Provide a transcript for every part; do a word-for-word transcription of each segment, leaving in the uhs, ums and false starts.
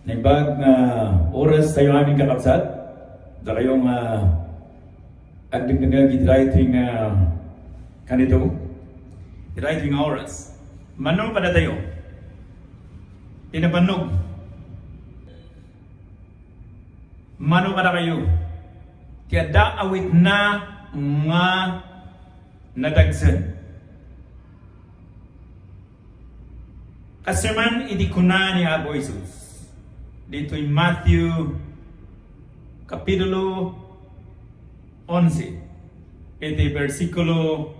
Naimbag nga oras tayo amin, kakabsat. Dakayo nga agdengdengngeg iti daytoy nga kanito. Iti daytoy nga oras. Mano kadatayo? Ti nabannog. Mano kadakayo? Ti adda awitna nga nadagsen. Kastoy man iti kuna ni Apo Jesus, ditoy Matthew, Kapitulo onse, iti bersikulo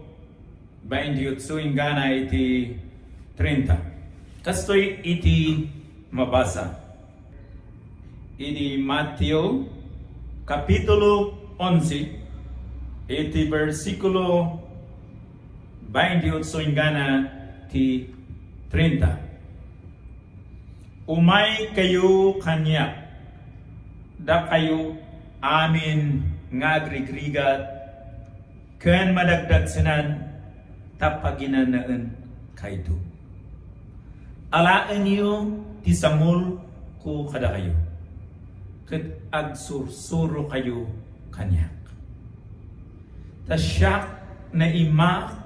baintiotso inggana iti treinta. Kastoy iti mabasa. Iti Mateo, Kapitulo onse, iti bersikulo baintiotso inggana ti treinta. Umaykayo kaniak, dakayo amin nga agrigrigat ken madagdagsenan, ta paginanaenkayto. Alaenyo ti sangulko kadakayo, ket agsursurokayo kaniak. Ta siak naimaak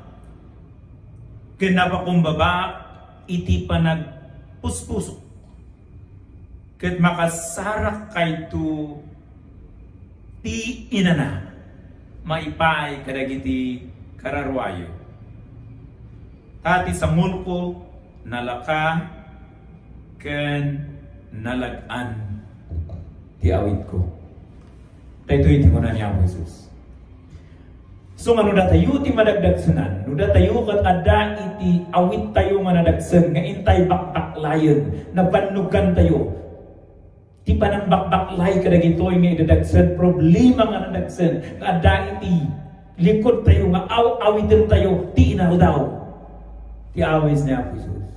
ken napakumbabaak iti panagpuspusok, ket makasarakkayto ti inana maipaay kadagiti kararuayo. Ta ti sangulko nalaka ken nalag-an ti awitko. Daytoy ti kuna ni Apo Jesus. So, nga no datayo ti madagdagsenan, no datayo ket adda iti awittayo nga nadagsen, nga intay bakbaklayen, nabannogantayo ti panangbakbaklay kadagitoy nga idadagsen, problema nga nadagsen, nga adda iti likudtayo, nga aw-awitentayo ti inaldaw. Ti awis ni Apo Jesus.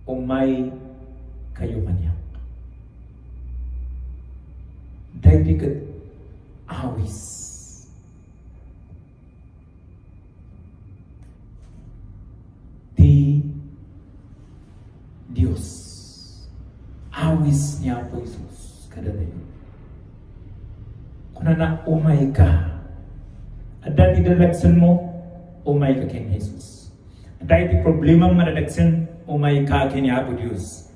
Umaykayo kaniak. Daytoy ket awis ti Dios. Awis ni Apo Jesus kadatayo. Kunana, "Umayka." Adda ti dadagsenmo, umayka ken Jesus. Adda iti problemam nga dadagsen, umayka ken ni Apo Dios.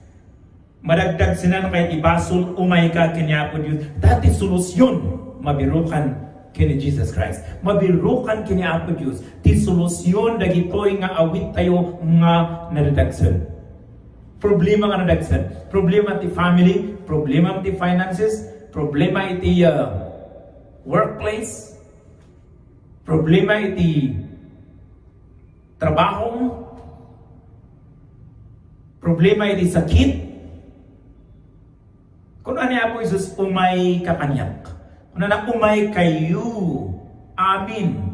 Madagdagsenanka iti basol, umayka ken ni Apo Dios. Ta ti solusyon, mabirukan ken ni Jesus Christ. Mabirukan ken ni Apo Dios. Ti solusyon dagitoy nga awittayo nga nadadagsen. Problema nga nadagsen. Problema ti family, problema ti finances, problema iti, uh, workplace, problema iti trabaho, problema iti sakit. Kuna ni Apo Jesus, "Umayka kaniak." Kunana, "Umaykayo amin,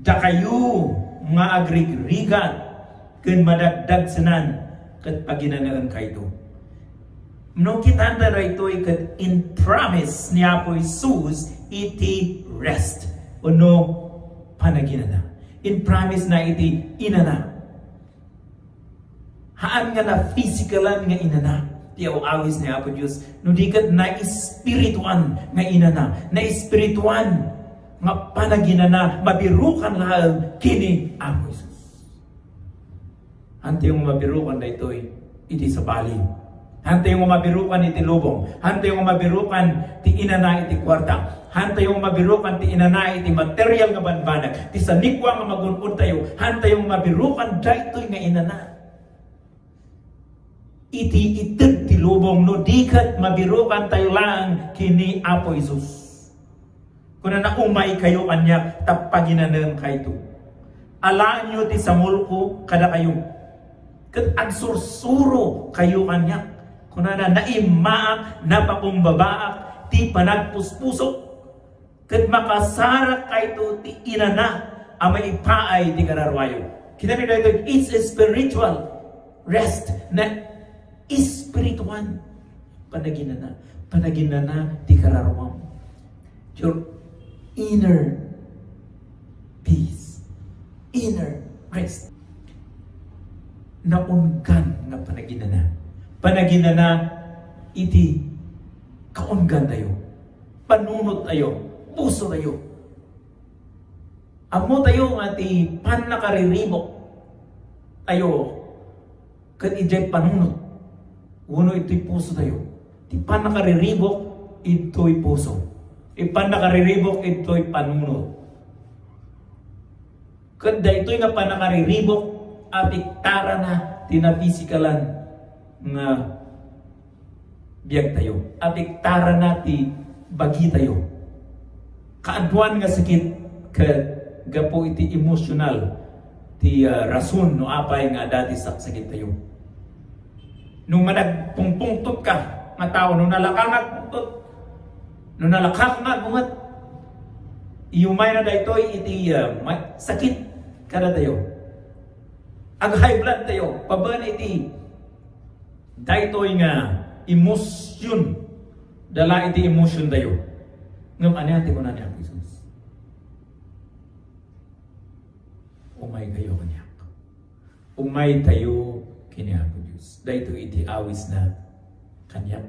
dakayo nga agrigrigat ken madagdagsenan, ket paginanaenkayto." No kitanta daytoy ket in-promise ni Apo Jesus iti rest, wenno panaginana. In-promise na iti inana. Haan nga na-physicallan nga inana ti aw-awis ni Apo Dios, no di ket na-espirituan nga inana, na-espirituan nga panaginana, mabirukan laeng ken ni Apo Jesus. Antayo nga mabirukan daytoy iti sabali. Antayo nga mabirukan iti lubong. Antayo nga mabirukan ti inana iti kuarta. Antayo nga mabirukan ti inana iti material nga banbanag. Ti sanikua nga magun-odtayo. Antayo nga mabirukan daytoy nga inana iti ited ti lubong, no di ket mabirukantayo laeng ken ni Apo Jesus. Kunana, "Umaykayo kaniak, ta paginanaenkayto. Alaenyo ti sangulko kadakayo, ket agsursurokayo kaniak." Kunana, "Naimmaak, napakumbabaak ti panagpuspusok, ket makasarakkayto ti inana a maipaay ti kararuayo." Kita ni daytoy, it's a spiritual rest na espirituan. Panaginana. Panaginana ti kararuam. Your inner peace. Inner rest. naunggan nga panaginana. Panaginana iti kaunggantayo, panunottayo, pusotayo. Ammotayo nga ti pannakariribuk tayo ket idiay panunot wenno iti pusotayo. Ti pannakariribuk itoy puso. Ti pannakariribuk itoy panunot. Ket daytoy nga pannakariribuk, apektarana ti napisikalan nga biagtayo. Apektarana ti bagitayo. Kaaduan nga sakit ket gapu iti emosyonal ti, ah, rason no apay nga adda ti saksakittayo. No managpungpungtot ka nga tao, no nalaka nga agpungtot, no nalaka nga agbunget, iumayna daytoy iti, ah, ma-, sakit kadatayo. Ag-high blood tayo, pabaen iti daytoy nga emosyon. Dala iti emosyon tayo. Ngem ania ti kuna ni Apo Jesus? Umaykayo kaniak. Umaytayo ken ni Apo Dios. Daytoy iti awisna kaniak.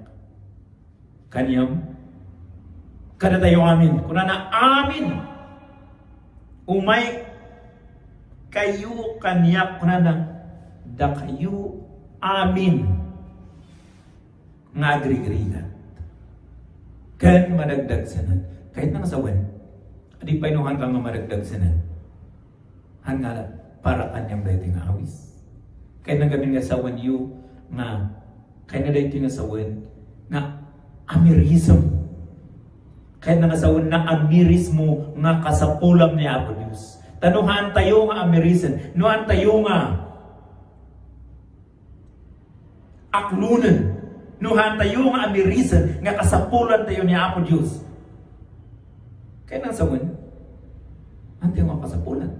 Kaniam. Kadatayo amin. Kunana, amin. Umaykayo kaniak, kunana. Dakayo amin nga agrigrigat ken madagdagsenan. Kayatna nga sawen, adi pay no han ka nga madagdagsenan. Han nga para kaniam daytoy nga awis. Kayatna ngamin nga sawenyo nga, kayatna daytoy nga sawen nga amirisem. Kayatna nga sawen nga amirismo nga kasapulam ni Apo Dios. Ta no han tayo nga amirisen, no han tayo nga aklonen, no han tayo nga amirisen nga kasapulan tayo ni Apo Dios. Kayatna nga sawen, han tayo nga kasapulan.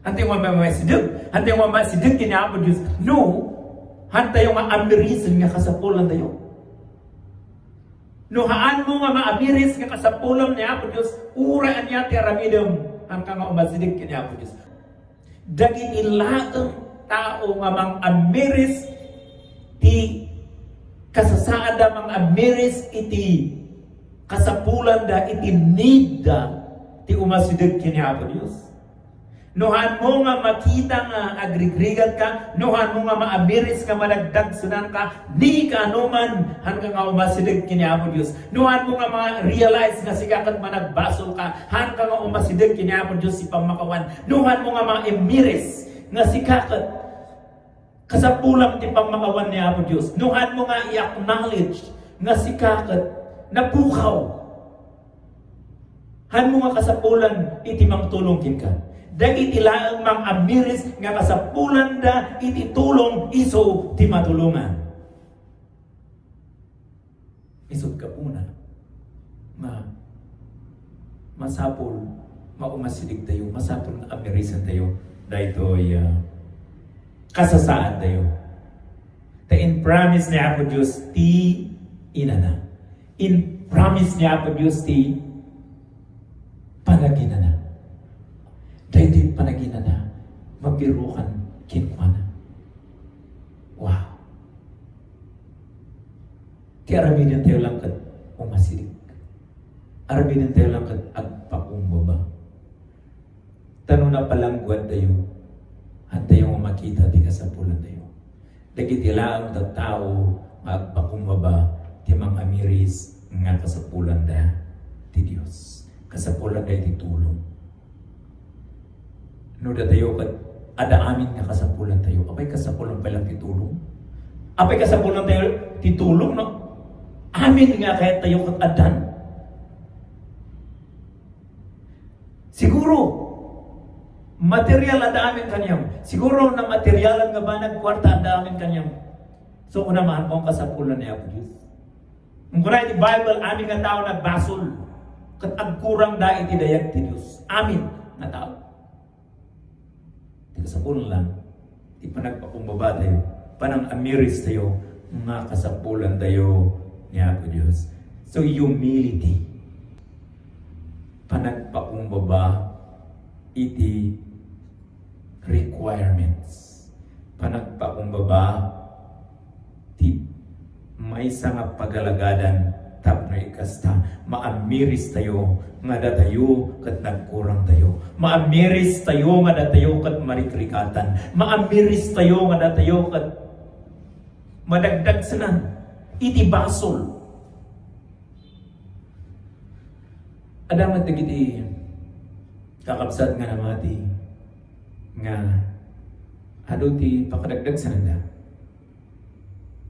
Han tayo nga mamasideg. Han tayo nga mamasideg ken ni Apo Dios. No, han tayo nga amirisen nga kasapulan tayo. No haanmo nga maamiris nga kasapulam ni Apo Dios, uray ania ti aramidem, hanka nga umasideg ken ni Apo Dios. Dagiti laeng tao nga mang-amiris ti kasasaadda, mang-amiris iti kasapulanda, iti needda, ti umasideg ken ni Apo Dios. No hanmo nga makita nga agrigrigat ka, no hanmo nga maamiris nga madagdagsenan ka, ni kaanoman, hanka nga umasideg ken ni Apo Dios. No hanmo nga ma-realize nga sika ket managbasol ka, hanka nga umasideg ken ni Apo Dios ti pammakawan. No hanmo nga maamiris nga sika ket kasapulam ti pammakawan ni Apo Dios. No hanmo nga i-acknowledge nga sika ket napukaw. Hanmo nga kasapulan iti mangtulong kenka. Dagiti laeng mang-amiris nga kasapulanda iti tulong isu ti matulongan. Isut' gapuna nga masapul nga umasideg tayo, masapul nga amirisen tayo daytoy, ah, kasasaan tayo. Ta in-promise ni Apo Dios ti inana. In-promise ni Apo Dios ti panaginana. Daytoy panaginana, mabirukan kenkuana. Wow. Ti aramiden tayo lang ket umasideg. Aramiden tayo lang ket agpakumbaba. Ta no napalangguad tayo, han tayo nga makita ti kasapulan tayo. Dagiti laeng tattao nga agpakumbaba ti mangamiris nga kasapulanda ti Dios. Kasapulanda iti tulong. No datayo ket adda amin nga kasapulan tayo. Apay kasapulan pay lang ti tulong? Apay kasapulan tayo ti tulong, no? Amin nga kayat tayo ket addan. Siguro, material adda amin kaniam. Siguro, namaterialan nga banag, kuarta adda amin kaniam. So, kuna, maan pay kasapulan ni Apo Dios. Ang kuna iti Bible, amin nga tao nagbasol, ket agkurangda iti dayag ti Dios. Amin nga tao. Ti kasapulan lang, ti panagpakumbaba tayo, panangamiris tayo, nga kasapulan tayo ni Apo Dios. So, humility. Panagpakumbaba iti requirements. Panagpakumbaba ti maysa nga pagalagadan tapno ikasta, maamiristayo nga datayo ket nagkurangtayo. Maamiristayo nga datayo ket marikrikatan. Maamiristayo nga datayo ket madagdagsenan iti basol. Adda met dagiti kakabsat nga namati nga adu ti pakadagdagsenanda.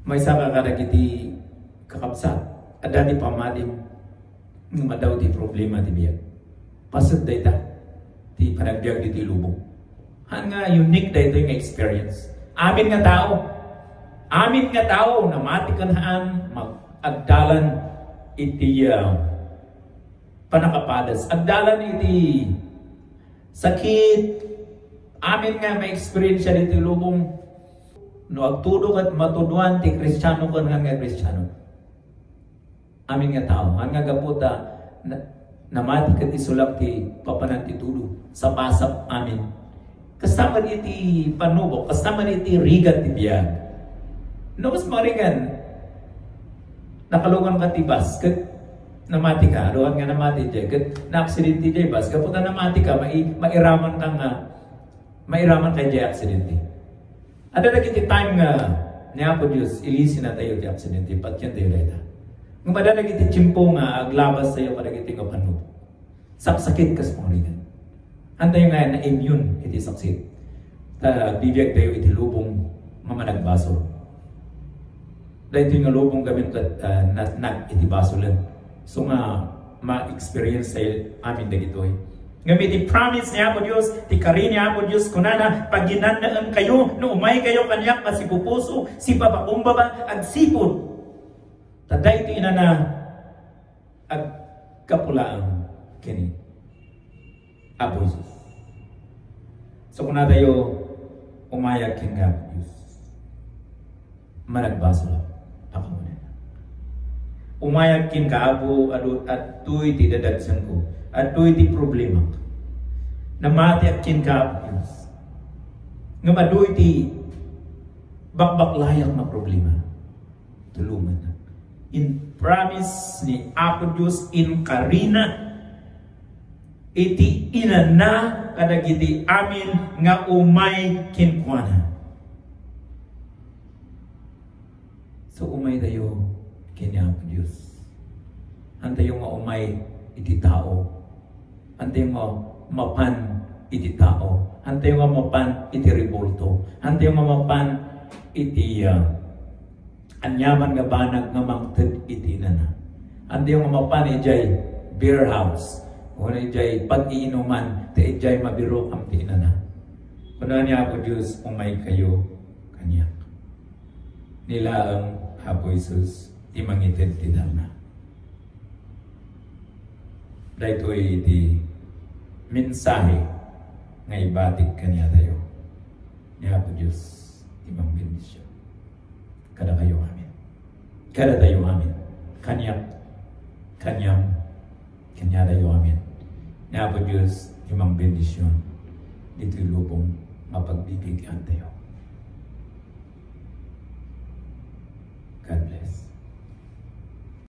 Maysa ka kadagiti kakabsat, adda ti pammatim nga madaw ti problema ti biag. Paset dayta ti panagbiag ditoy lubong. Haan nga unique daytoy nga experience. Amin nga tao, amin nga tao namati ken haan mag-, agdalan iti, ah, panakapadas. Agdalan iti sakit. Amin nga ma-experience ditoy lubong. No agtudo ket matudoan ti Kristiano ken nga Kristiano. Amin nga tao, haan nga gapu ta na-, namati ket isu lang ti papanan ti tudo. Sapasap amin. Kasta met iti panubok, kasta met iti rigat ti biag. No, kas maringan, nakalungan ka ti bus, ket namati ka, aduan nga namati diay, ket naaksidente diay bus, gapu ta namati ka, mai-, mairaman ka nga, mairaman ka diay aksidente. Adda dagiti time nga ni Apo Dios, ilisinatayo ti aksidente, patientayo dayta. Ngem adda dagiti tiempo nga aglabastayo kadagiti nga panubok. Saksakit kas pangarigan. Haantayo nga na-immune iti saksit. Ta agbibiagtayo iti lubong nga managbasol. Daytoy nga lubong gamin ket, ah, natnag iti basolen. So nga ma-experience tayo amin dagitoy. Ngem iti promise ni Apo Dios, ti kari ni Apo Dios, kunana, "Paginannaenkayo no umaykayo kaniak masipupuso, sipapakumbaba, agsipud." Ta daytoy inana, aggapu laeng ken ni Apo Jesus. So, kunatayo, umayak ken Apo Dios. Managbasol a kamunay. Umayak ken Apo, adu-, adtoy ti dadagsenko. Adtoy ti problemak. Namatiak ken Apo Dios. Ngem adtoy ti bakbaklayak nga problema. Tulongannak. In promise ni Apo Dios, inkarina iti inana kadagiti amin nga umay kenkuana. So, umaytayo ken Apo Dios. Haantayo nga umay iti tao. Haantayo nga mapan iti tao. Haantayo nga mapan iti rebulto. Haantayo nga mapan iti, ah, aniaman nga banag nga mangted iti inana. Haantayo nga mapan idiay beer house, wenno idiay pag-iinuman, ta idiay mabirokam ti inana. Kuna ni Apo Dios, "Umaykayo kaniak." Ni laeng Apo Jesus ti mangited ti darna. Daytoy iti mensahe nga ibatik kaniatayo ni Apo Dios ti mangbendisyon. Kadakayo amin. Kadatayo amin. Kaniak, kaniam, kaniatayo amin. Ni Apo Dios ti mangbendisyon ditoy lubong nga pagbibigiantayo. God bless.